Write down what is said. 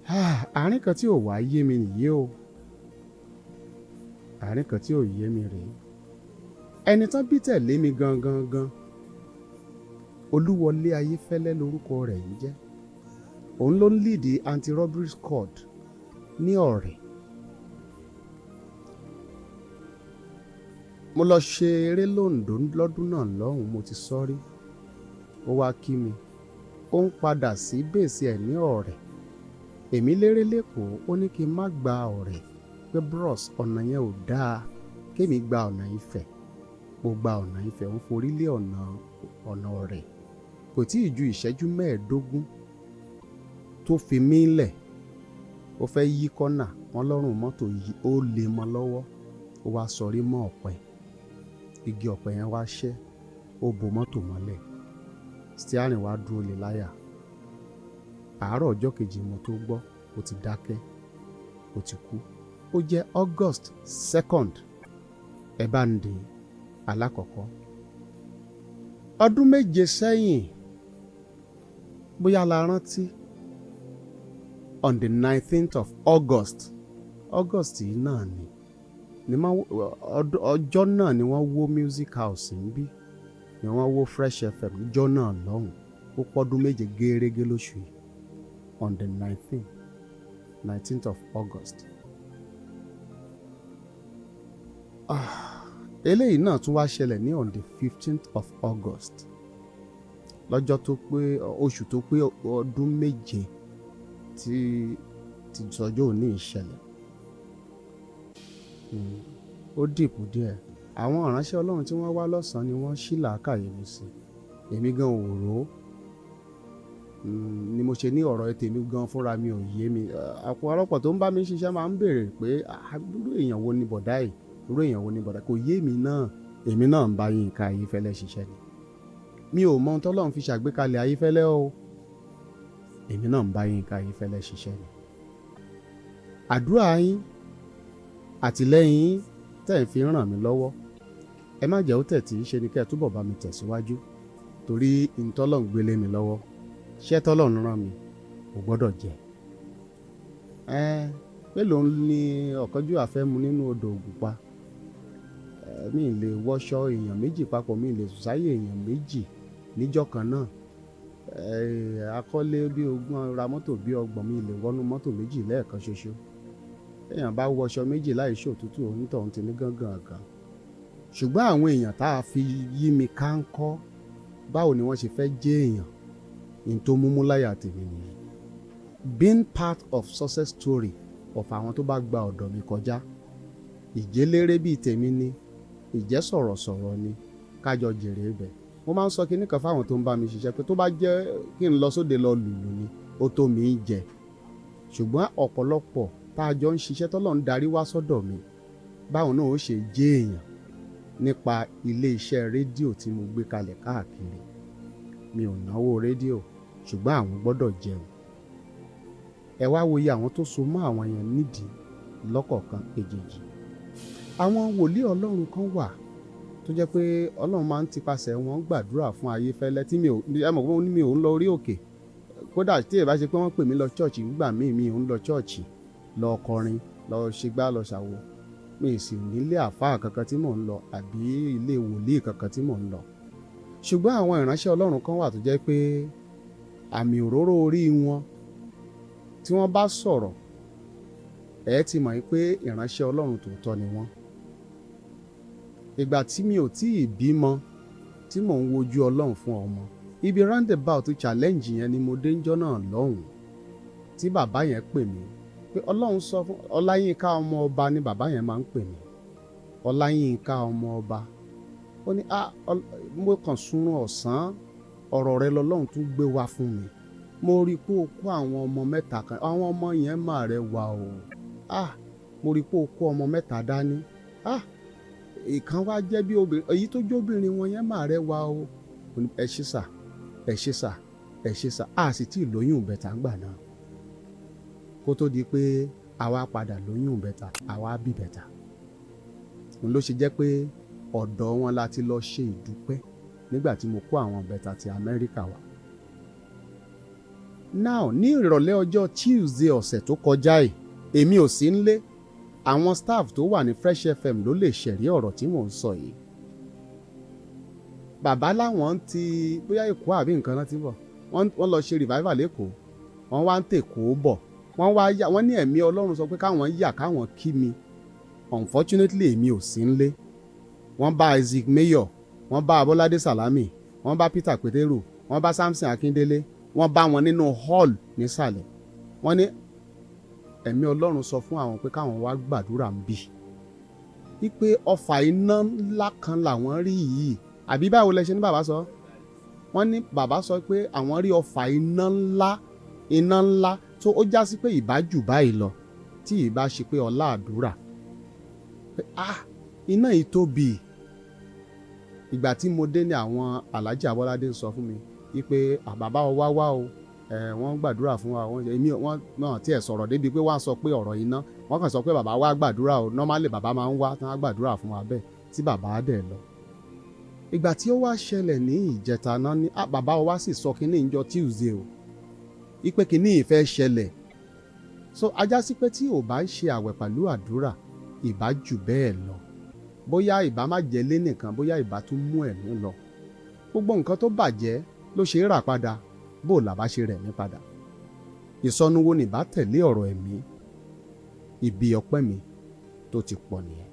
Àárín kan tí ò wá yé mi nìyí o, àárín kan tí ò yé mi rèé. Ẹni tán bí tẹ̀lé mi gangan gan, Olúwọlé Ayéfẹ́lẹ́ lórúkọ rẹ̀ ń jẹ́. Òun ló ń lead anti-robbery squad ní Ọ̀rẹ́. Mo lọ ṣe eré lóńdó lọ́dún náà lọ́hùn-ún, mo ti sọ rí. Ó wá kí mi, ó ń padà sí bèsì ẹ̀ ní Ọ̀rẹ́. Èmi léré lẹ́kọ̀ọ́, ó ní kí n má gba Ọ̀rẹ́, pé bros, ọ̀nà yẹn ò dáa, kémi gba ọ̀nà Ifẹ̀. Mo gba ọ̀nà Ifẹ̀, ń forí lé ọ̀nà Ọ̀rẹ́. Kò tí ì ju ìṣẹ́jú 15 tó fi mí lẹ̀, ó fẹ́ yí kọ́nà wọn lọ́rùn mọ́tò yìí, ó lè mọ́ lọ́wọ́, ó wá sọrí mọ́ ọ̀pẹ. Igi ọ̀pẹ yẹn wá ṣẹ́, ó bo mọ́tò mọ́lẹ̀, steering wá dúró lé láyà. Àárọ̀ ọjọ́ kejì mo tó gbọ́ ó ti dákẹ́, ó ti kú. Ó jẹ́ August 2nd. Ẹ bá ń dè alákọ̀ọ́kọ́. Ọdún 7 sẹ́yìn, bóyá la rántí, on the 19th of August, August yìí náà ni ọjọ́ náà ni wọ́n wó Music House níbí, ni wọ́n wó Fresh FM níjọ́ náà lọ́hùn. Ó pọ́dún 7 gẹ́rẹ́gẹ́ lóṣù yìí, on the 19th of August. Eléyìí náà tún wá ṣẹlẹ̀ ní on the 15th of August, lọ́jọ́ tó pé oṣù tó pé ọdún 7 tí ti sọjọ́ òní ìṣẹ̀lẹ̀. Ó dìpọ̀ díẹ̀. Àwọn ìránṣẹ́ Ọlọ́run tí wọ́n wá lọ́sàn-án ni wọ́n ṣí làákàyè mi sí. Èmi gan ò rò ó ni mo ṣe ní ọ̀rọ̀ tèmi gan fúnra mi ò yé mi. Ọ̀pọ̀lọpọ̀ tó ń bá mi ṣiṣẹ́ máa ń béèrè pé irú èèyàn wo ni bọ̀dá yìí, irú èèyàn wo ni bọ̀dá. Kò yé mi náà, èmi náà ń bá Yínká Ayéfẹ́lẹ́ ṣiṣẹ́ ni. Mi ò mọ ohun tọ́lọ́run fi ṣàgbékalẹ̀ Ayéfẹ́lẹ́ o, èmi náà ń bá Yínká Ayéfẹ́lẹ́ ṣiṣẹ́ ni. Àdúrà yín, àtìlẹ́yìn yín tẹ́ ẹ̀ fi ń ràn mí lọ́wọ́, ẹ má jẹ́ ó tẹ̀ tí í ṣe ni kẹ́ ẹ túbọ̀ bá mi tẹ̀síwájú, torí ìtọ́lọ̀ ń gbélé mi lọ́wọ́, ṣẹ́ tọ́lọ̀ ń ràn mí kò gbọ́dọ̀ jẹ́. Ẹ mélòó ni ọ̀kánjúwà fẹ́ mu nínú odò Ògùnpa? Mi lè wọṣọ èèyàn méjì papọ̀, mi lè sùn sáyé èèyàn méjì níjọ́ kan náà. Akọ́lé bí 20, ra mọ́tò bí 30, mi lè wọnú mọ́tò méjì lẹ́ẹ̀kan ṣoṣo. Èèyàn bá wọṣọ méjì láì ṣòtútù, onítọ̀hún ti ní gángan gan. Ṣùgbọ́n àwọn èèyàn tá a fi yí mi ká ń kọ́, báwo ni wọ́n ṣe fẹ́ jẹ́ èèyàn? Ní tó múmú láyà tèmi nìyẹn. Being part of success story of àwọn tó bá gba ọ̀dọ̀ mi kọjá, ìjéléré bíi tèmi ni, ìjẹ́ sọ̀rọ̀sọ̀rọ̀ ni, kájọ jèrè ibẹ̀. Mo máa ń sọ kinní kan fáwọn tó ń bá mi ṣiṣẹ́ pé tó bá jẹ́ kí n lọ sóde lọ lùlù ni, ó tó mi í jẹ. Ṣùgbọ́n ọ̀pọ̀lọpọ̀ tá a jọ ń ṣiṣẹ́ tọ́lọ́ ń darí wá sọ́dọ̀ mi, báwọn náà ó ṣe jẹ́ èèyàn nípa ilé iṣẹ́ rédíò tí mo gbé kalẹ̀ káàkiri. Mi ò náwó rédíò, ṣùgbọ́n àwọn gbọ́dọ̀ jẹun. Ẹ wá wo iye àwọn tó so mọ́ àwọn yẹn nídìí lọ́kọ̀ọ̀kan èjèèjì. Àwọn wòlíì Ọlọ́run kan wà tó jẹ́ pé Ọlọ́run máa ń tipasẹ̀ wọn gbàdúrà fún Ayéfẹ́lẹ́ tí mi ò, ẹ mọ̀ pé mi ò ń lọ orí òkè. Kódà tí ẹ bá ṣe pé wọ́n pè mí lọ church nígbà míì, mi ò ń lọ church lọ kọrin, lọ ṣègbà, lọ ṣàwo. Mi sì nílé àfáà kankan tí mò ń lọ àbí ilé wòlíì kankan tí mò ń lọ. Ṣùgbọ́n àwọn ìránṣẹ́ Ọlọ́run kan wà tó jẹ́ pé àmì òróró orí wọn, tí wọ́n bá sọ̀rọ̀, ẹ ti mọ̀ pé ìránṣẹ́ Ọlọ́run tòótọ́ ni wọ́n. Ìgbà tí mi ò tí ì bímọ, tí mò ń wojú Ọlọ́run fún ọmọ, ibi roundabout challenge yẹn ni mo dé ńjọ́ náà lọ́hùn, tí bàbá yẹn pè mí pé Ọlọ́run sọ fún Ọláyínká ọmọ ọba ni bàbá yẹn máa ń pè mí, Ọláyínká ọmọ ọba. Ó ní, ah, mo kàn sunrun ọ̀sán, ọ̀rọ̀ rẹ lọ́lọ́run tún gbé wá fún mi. Mo rí i pé o kó àwọn ọmọ mẹ́ta kan, àwọn ọmọ yẹn mà rẹwà o. Ah, mo rí i pé o kó ọmọ mẹ́ta dání. Ah, ìkan wá jẹ́ bí obìnrin, èyí tó jóbìnrin wọn yẹn mà rẹwà o. Ẹ ṣé sà, ẹ ṣé sà, ẹ ṣé sà. A sì tí ì lóyún ìbẹta ńgbà náà, kó tó di pé àwa padà lóyún ìbẹta, àwa bí ìbẹta. Òun ló ṣe jẹ́ pé ọ̀dọ̀ wọn la ti lọ ṣe ìdúpẹ́ nígbà tí mo kó àwọn ìbẹta ti Amẹ́ríkà wá. Now, ní ìrọ̀lẹ́ ọjọ́ Tuesday ọ̀sẹ̀ tó kọjá yìí, èmi ò sí nílé. Àwọn staff tó wà ní Fresh FM ló lè ṣẹ̀rí ọ̀rọ̀ tí mò ń sọ yìí. Bàbá láwọn ti bóyá Èkó àbí nǹkan náà ti bọ̀, wọ́n lọ ṣe revival lẹ́kọ̀ọ́, wọ́n wá ń tèkó bọ̀, wọ́n wá yà, wọ́n ní ẹ̀mí Ọlọ́run sọ pé káwọn yà, káwọn kí mi. Unfortunately, èmi ò sí nílé. Wọ́n bá Isaac Mayor, wọ́n bá Abọ́ládé Salami, wọ́n bá Peter Pétérù, wọ́n bá Samson Akíndélé, wọ́n bá wọn nínú hall nísàlẹ̀. Wọ́n ní ẹ̀mí Ọlọ́run sọ fún àwọn pé káwọn wá gbàdúrà ń bì, wípé ọfà iná ńlá kan làwọn rí yìí. Àbí báwo lẹ ṣe ní bàbá sọ? Wọ́n ní bàbá sọ pé àwọn rí ọfà iná ńlá, iná ńlá tó ó já sí pé ìbá jù báyìí lọ tí ìbá ṣe pé ọlá àdúrà, pé ah, iná yìí tóbi. Ìgbà tí mo dé ní àwọn Alhaji Abọ́ládé ń sọ fún mi wípé bàbá wa wá o, wọ́n gbàdúrà fún wa. Wọ́n èmi wọ́n náà tiẹ̀ sọ̀rọ̀ débi pé wọ́n á sọ pé ọ̀rọ̀ iná. Wọ́n kàn sọ pé bàbá wa gbàdúrà o. Normally, bàbá máa ń wá tí wọ́n á gbàdúrà fún wa bẹ́ẹ̀ tí bàbá á dẹ̀ lọ. Ìgbà tí ó wá ṣẹlẹ̀ ní ìjẹta náà ní bàbá wa sì sọ kínní ìjọ Tuesday o, ipe kínní ìfẹ́ ṣẹlẹ̀. So ajá sí pé tí ò bá ń ṣe àwẹ̀ pẹ̀lú àdúrà, ìbá jù bẹ́ẹ̀ lọ. Bóyá ìbá má jẹ́ lé nìkan, bóyá ìbá tún mú ẹ̀mí lọ. Gbogbo nǹkan tó bàjẹ́ ló ṣe é rà padà. Bó làbá ṣe rẹ̀ mí padà, ìsọnù wo nìbá tẹ̀lé ọ̀rọ̀ ẹ̀mí? Ibi ọpẹ́ mi tó ti pọ̀ nìyẹn.